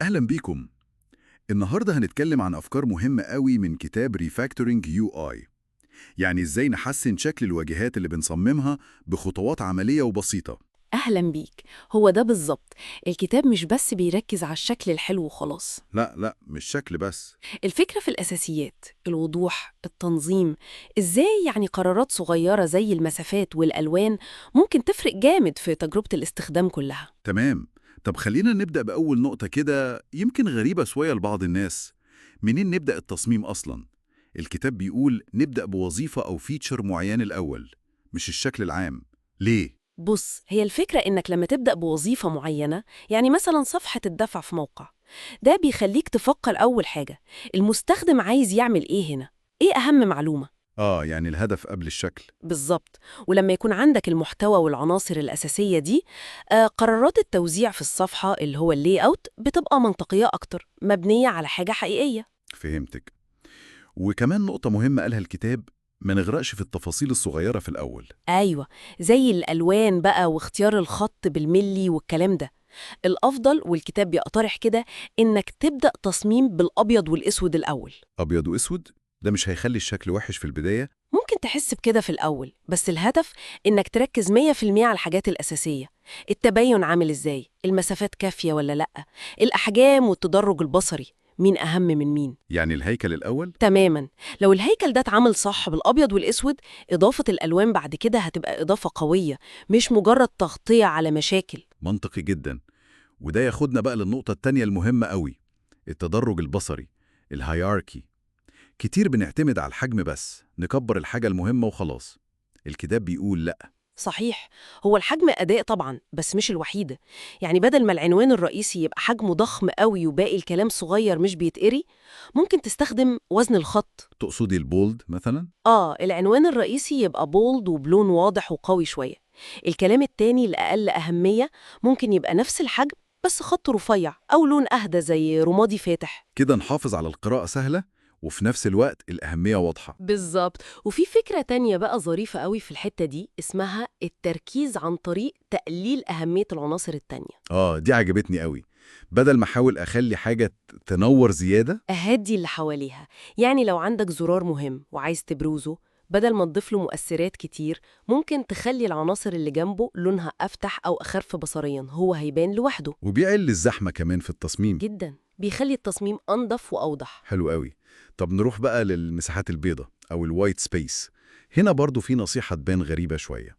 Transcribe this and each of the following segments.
أهلا بيكم. النهاردة هنتكلم عن أفكار مهمة قوي من كتاب Refactoring UI، يعني إزاي نحسن شكل الواجهات اللي بنصممها بخطوات عملية وبسيطة. أهلا بيك. هو ده بالظبط. الكتاب مش بس بيركز على الشكل الحلو وخلاص. لا لا، مش شكل بس. الفكرة في الأساسيات، الوضوح، التنظيم، إزاي يعني قرارات صغيرة زي المسافات والألوان ممكن تفرق جامد في تجربة الاستخدام كلها. تمام. طب خلينا نبدأ بأول نقطة كده، يمكن غريبة شوية لبعض الناس. منين نبدأ التصميم أصلا؟ الكتاب بيقول نبدأ بوظيفة أو feature معين الأول، مش الشكل العام. ليه؟ بص، هي الفكرة إنك لما تبدأ بوظيفة معينة، يعني مثلا صفحة الدفع في موقع، ده بيخليك تفكر أول حاجة المستخدم عايز يعمل إيه هنا؟ إيه أهم معلومة؟ آه، يعني الهدف قبل الشكل. بالظبط. ولما يكون عندك المحتوى والعناصر الأساسية دي، قرارات التوزيع في الصفحة اللي هو ال layout بتبقى منطقية أكتر، مبنية على حاجة حقيقية. فهمتك. وكمان نقطة مهمة قالها الكتاب، ما نغرقش في التفاصيل الصغيرة في الأول. أيوة، زي الألوان بقى واختيار الخط بالملي والكلام ده. الأفضل، والكتاب بيقترح كده، إنك تبدأ تصميم بالأبيض والأسود الأول. أبيض وأسود؟ ده مش هيخلي الشكل وحش في البداية؟ ممكن تحس بكده في الأول، بس الهدف إنك تركز 100% على الحاجات الأساسية. التباين عامل إزاي؟ المسافات كافية ولا لأ؟ الأحجام والتدرج البصري، مين أهم من مين؟ يعني الهيكل الأول؟ تماما. لو الهيكل ده اتعمل صح بالأبيض والأسود، إضافة الألوان بعد كده هتبقى إضافة قوية، مش مجرد تغطية على مشاكل. منطقي جدا. وده ياخدنا بقى للنقطة التانية المهمة قوي، التدرج البصري، ال hierarchy. كتير بنعتمد على الحجم بس، نكبر الحاجة المهمة وخلاص. الكتاب بيقول لأ. صحيح، هو الحجم أداء طبعا، بس مش الوحيدة. يعني بدل ما العنوان الرئيسي يبقى حجمه ضخم قوي وباقي الكلام صغير مش بيتقري، ممكن تستخدم وزن الخط. تقصدي ال bold مثلا؟ آه، العنوان الرئيسي يبقى bold وبلون واضح وقوي شوية. الكلام التاني الأقل أهمية ممكن يبقى نفس الحجم بس خط رفيع أو لون أهدى زي رمادي فاتح. كده نحافظ على القراءة سهلة وفي نفس الوقت الأهمية واضحة. بالظبط. وفي فكرة تانية بقى ظريفة قوي في الحتة دي، اسمها التركيز عن طريق تقليل أهمية العناصر التانية. آه، دي عجبتني قوي. بدل ما أحاول أخلي حاجة تنور زيادة، أهدي اللي حواليها. يعني لو عندك زرار مهم وعايز تبروزه، بدل ما تضيف له مؤثرات كتير، ممكن تخلي العناصر اللي جنبه لونها أفتح أو أخف بصريا، هو هيبان لوحده. وبيقل الزحمة كمان في التصميم. جدا، بيخلي التصميم أنظف وأوضح. حلو قوي. طب نروح بقى للمساحات البيضاء أو ال white space. هنا برضو في نصيحة تبان غريبة شوية.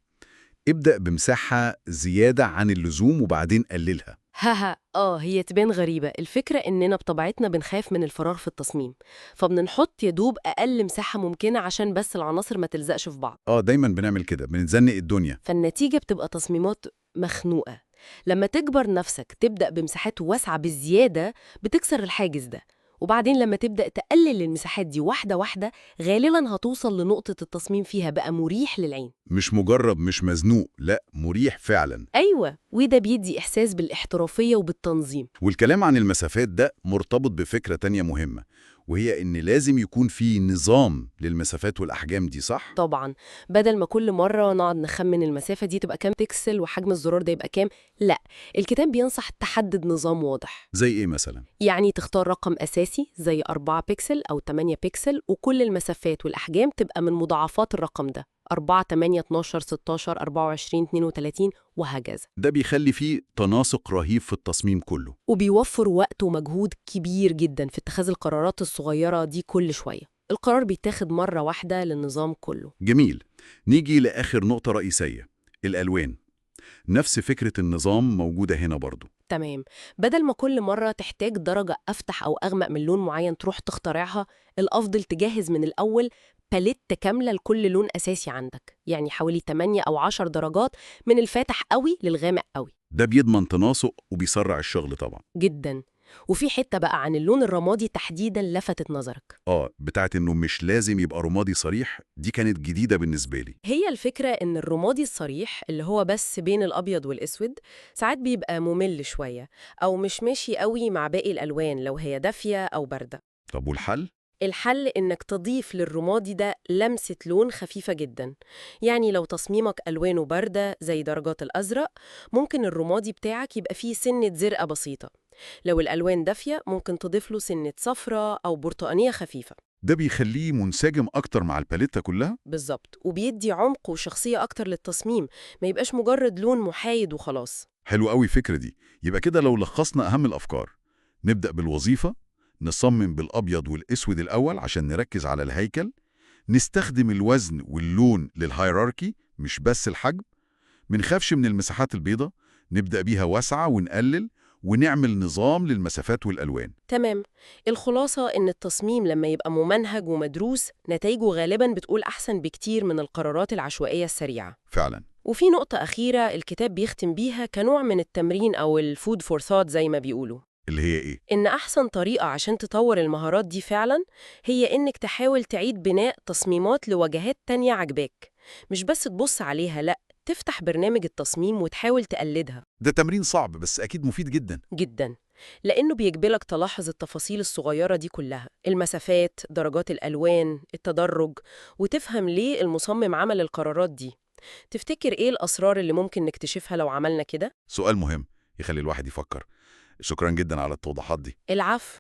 ابدأ بمساحة زيادة عن اللزوم وبعدين قللها. هاها، آه، هي تبان غريبة. الفكرة إننا بطبيعتنا بنخاف من الفراغ في التصميم، فبنحط يدوب أقل مساحة ممكنة عشان بس العناصر ما تلزقش في بعض. آه، دايما بنعمل كده، بنزنق الدنيا. فالنتيجة بتبقى تصميمات مخنوقة. لما تجبر نفسك تبدأ بمساحات واسعة بالزيادة، بتكسر الحاجز ده، وبعدين لما تبدأ تقلل المساحات دي واحدة واحدة، غالبا هتوصل لنقطة التصميم فيها بقى مريح للعين. مش مجرد مش مزنوق، لا، مريح فعلا. أيوة، وده بيدي إحساس بالاحترافية وبالتنظيم. والكلام عن المسافات ده مرتبط بفكرة تانية مهمة، وهي إن لازم يكون في نظام للمسافات والأحجام دي، صح؟ طبعا، بدل ما كل مرة نقعد نخمن المسافة دي تبقى كام بيكسل وحجم الزرار ده يبقى كام، لا، الكتاب بينصح تحدد نظام واضح. زي إيه مثلا؟ يعني تختار رقم أساسي زي 4 بيكسل أو 8 بيكسل، وكل المسافات والأحجام تبقى من مضاعفات الرقم ده، 4 8 12 16 24 32 وهكذا. ده بيخلي فيه تناسق رهيب في التصميم كله. وبيوفر وقت ومجهود كبير جدا في اتخاذ القرارات الصغيرة دي كل شوية. القرار بيتاخد مرة واحدة للنظام كله. جميل. نيجي لآخر نقطة رئيسية، الألوان. نفس فكرة النظام موجودة هنا برضو. تمام. بدل ما كل مرة تحتاج درجة أفتح أو أغمق من لون معين تروح تخترعها، الأفضل تجهز من الأول palette كاملة لكل لون أساسي عندك، يعني حوالي 8 أو 10 درجات من الفاتح قوي للغامق قوي. ده بيضمن تناسق وبيسرع الشغل طبعا. جدا. وفي حتة بقى عن اللون الرمادي تحديدا لفتت نظرك. آه، بتاعت إنه مش لازم يبقى رمادي صريح، دي كانت جديدة بالنسبة لي. هي الفكرة إن الرمادي الصريح اللي هو بس بين الأبيض والأسود ساعات بيبقى ممل شوية، أو مش ماشي قوي مع باقي الألوان لو هي دافية أو باردة. طب والحل؟ الحل إنك تضيف للرمادي ده لمسة لون خفيفة جدا. يعني لو تصميمك ألوانه باردة زي درجات الأزرق، ممكن الرمادي بتاعك يبقى فيه سنة زرقة بسيطة. لو الألوان دافية ممكن تضيف له سنة صفرة أو برتقانية خفيفة. ده بيخليه منسجم أكتر مع الباليتة كلها؟ بالظبط، وبيدي عمق وشخصية أكتر للتصميم، ما يبقاش مجرد لون محايد وخلاص. حلو قوي الفكرة دي. يبقى كده لو لخصنا أهم الأفكار، نبدأ بالوظيفة، نصمم بالأبيض والأسود الأول عشان نركز على الهيكل، نستخدم الوزن واللون لل hierarchy مش بس الحجم، منخافش من المساحات البيضاء، نبدأ بيها واسعة ونقلل، ونعمل نظام للمسافات والألوان. تمام. الخلاصة إن التصميم لما يبقى ممنهج ومدروس نتائجه غالباً بتقول أحسن بكتير من القرارات العشوائية السريعة. فعلا. وفي نقطة أخيرة الكتاب بيختم بيها كنوع من التمرين أو ال food for thought زي ما بيقولوا. اللي هي إيه؟ إن أحسن طريقة عشان تطور المهارات دي فعلاً هي إنك تحاول تعيد بناء تصميمات لواجهات تانية عجباك، مش بس تبص عليها، لأ، تفتح برنامج التصميم وتحاول تقلدها. ده تمرين صعب بس أكيد مفيد جدا. جدا، لأنه بيجبلك تلاحظ التفاصيل الصغيرة دي كلها، المسافات، درجات الألوان، التدرج، وتفهم ليه المصمم عمل القرارات دي. تفتكر إيه الأسرار اللي ممكن نكتشفها لو عملنا كده؟ سؤال مهم يخلي الواحد يفكر. شكرا جدا على التوضيحات دي. العفو.